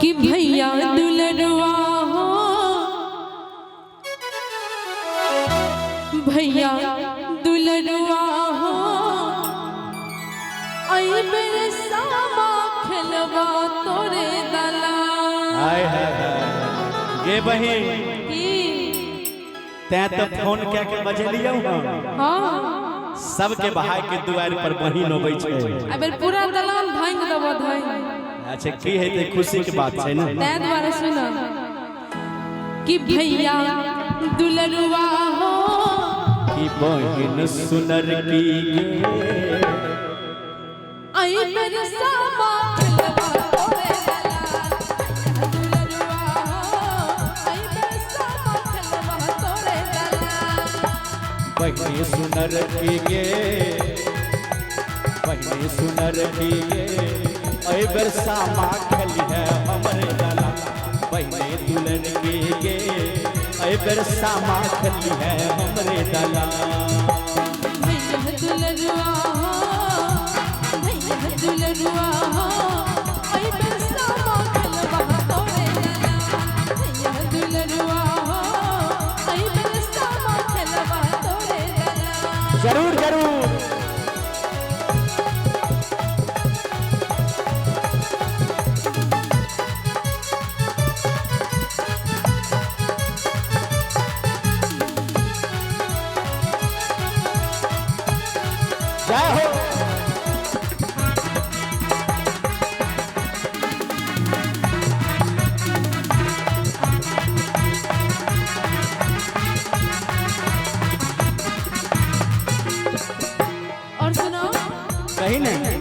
कि भैया दुलरुआ हो, भैया दुलरुआ हो, आई मेरे सामा खेलवा तोरे दला। हाय हाय हाय गे बहिन की तैं तो फोन कए के बजेलियौ हन। हाँ, सबके भाई के दुआर पर बहिन अबै छै। अबेर पूरा दलान भांग देबो धांग। अच्छा की हेतै, खुशी के बात छै ने। तैं दुआरे सुन कि भैया दुलरुआ हो, कि बहिन सुनर की गे, आई मेरे सामा खेलवा तोरे दलान। दुलरुआ हो, आई मेरे सामा खेलवा तोरे दलान। बहिन सुनर की गे, बहिन सुनर की गे, एहि बेर सामा खेली है हमरे दला। बहिन दुलर की गे, एहि बेर सामा खेली है हमरे दला। भैया दुलरुआ हो, भैया दुलरुआ हो, आई मेरे सामा खेलवा तोरे दलान। भैया दुलरुआ हो, आई मेरे सामा खेलवा तोरे दलान। जरूर जरूर। जय हो। और सुनो, कही नहीं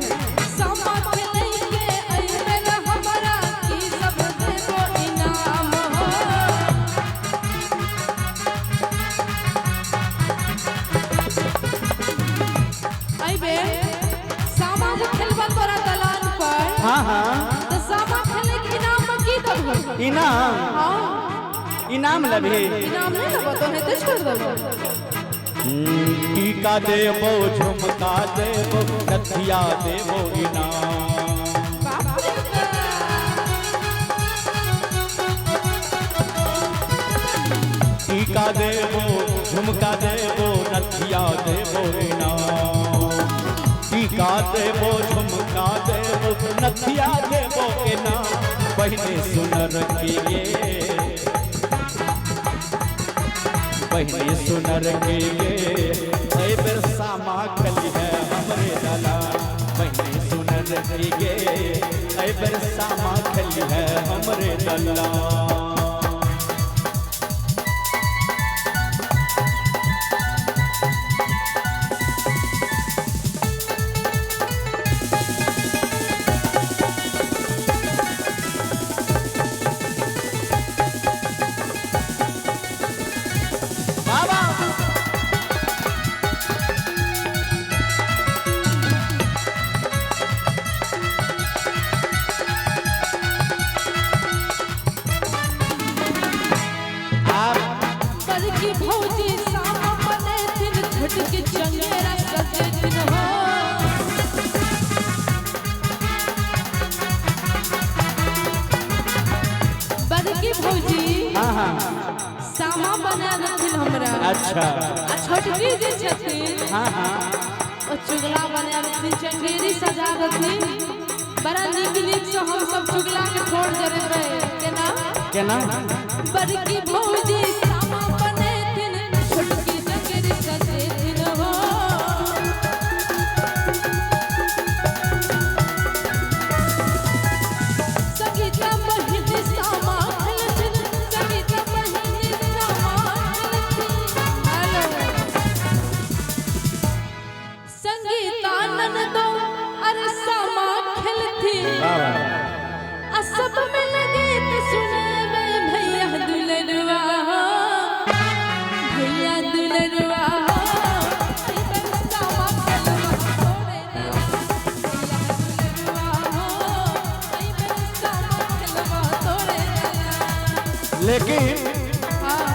सामा खेलै के आई मेरा हमरा की सब देबो इनाम हो। आई बे सामा जे खेलबा तोरा दलान पर, हाँ हाँ, तो सामा खेले के इनाम में की देबो? इनाम? हाँ। इनाम लभी? इनाम नहीं देबो तो हेते छोड़ देबो। टीका देबो, झुमका देबो, नथिया देबो इनाम। बाप रे बाप। टीका देबो, झुमका देबो, नथिया देबो इनाम। टीका देबो, झुमका देबो, नथिया देबो इनाम। बहिने सुनर के गे, बहिने सुनर के गे, एहि बेर सामा खेली है हमरे दला। बहिने सुनर के गे, एहि बेर सामा खेली है हमरे दला। बाबा आप बड़की भौजी सामा बनेथिन, छोटकी चंगेरा सजेथिन हो। बड़की भौजी हाँ हाँ सामा बना देथिन हमरा। अच्छा। आ छोटकी जे छथिन, हाँ हाँ, ओ चुगला बना देथिन, चंगेरी सजा देथिन। बड़ा नीक नीक से हम सब चुगला के फोड़ जरेबै। केना केना? बड़की भौजी सामा बनेथिन, छोटकी चंगेरी सजेथिन हो। संगीता बहिन सामा खेलथिन, संगीता बहिन सामा खेलथिन। हेलो संगीता ननदो अरे सामा खेलथिन। बाबा आ सब मिल गीत सुनबे भैया दुलरुआ हो, भैया दुलरुआ हो, आई बेर सामा खेलवा तोरे दलान। भैया दुलरुआ हो, आई बेर सामा खेलवा तोरे दलान। लेकिन हाँ।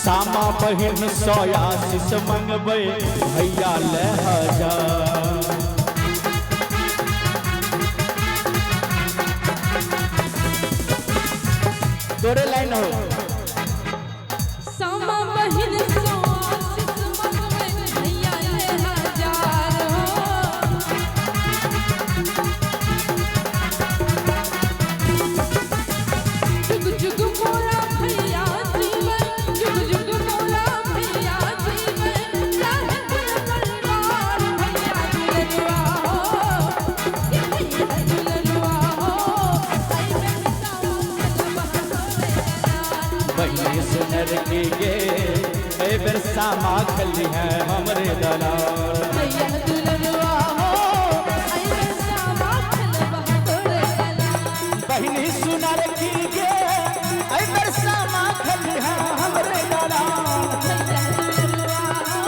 सामा बहिन सौ आशीष मंगबै भैया ले हजार। तोरे लाइन हो। सामा बहिन सो आशीष मंगवे भैया ले हजार हो। जुग जुग मोरा भैया जीवन, जुग जुग मोरा भैया जीवन, राहे कुल परिवार भैया दुलरुआ हो, कि भैया दुलरुआ हो, आई बेर सामा खेलब तोरे दलान। बहिनी सुनर की गे ए बेर सामा खेली है हमरे दलान। भैया दुलरुआ हो, आई बेर सामा खेलब तोरे दलान। बहिनी सुनर की गे ए बेर सामा खेली है हमरे दलान। भैया दुलरुआ हो,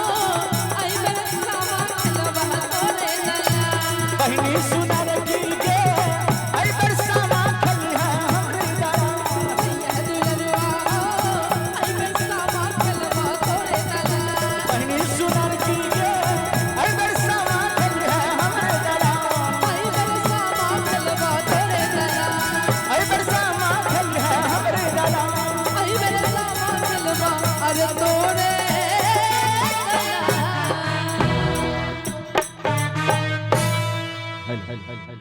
आई बेर सामा खेलब तोरे दलान। बहिनी सुनर की गे ए बेर सामा खेली है हमरे दलान। भैया दुलरुआ हो, आई बेर सामा खेलब तोरे दलान। बहिनी सुनर की गे ए बेर सामा खेली है हमरे दलान। आई बेर सामा खेलब तोरे दलान। ए बेर सामा खेली है हमरे दलान। आई बेर सामा खेलब अरे तोरे दलान। हल हल हल हल।